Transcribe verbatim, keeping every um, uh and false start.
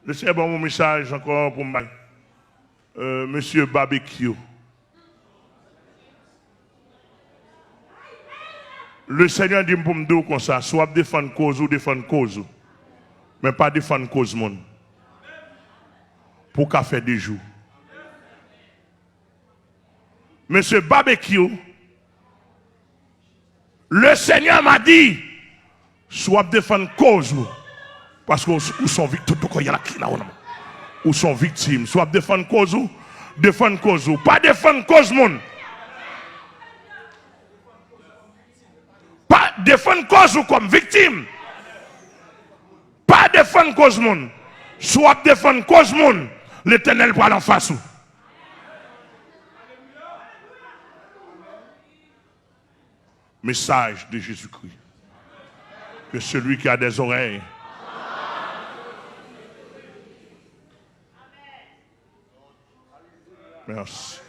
Lesenyè ban m yon mesaj ankò pou m bay. Euh, Mesye Babekyou. Lesenyè di m pou m di w konsa, si w ap defann koz ou, defann koz ou. Men pa defann koz moun. Pou w ka fè de jou. Mesye Babekyou, Lesenyè m a di, si w ap defann koz ou, paske ou, ou son viktim, tout kò y a la ki la, ou son viktim. Si w ap defann koz ou, defann koz ou. Pa defann koz moun. Pa defann koz ou kòm viktim. Pa defann koz moun. Si w ap defann koz moun, Letènèl pral anfas ou. Message de Jésus-Christ. Que celui qui a des oreilles. Merci.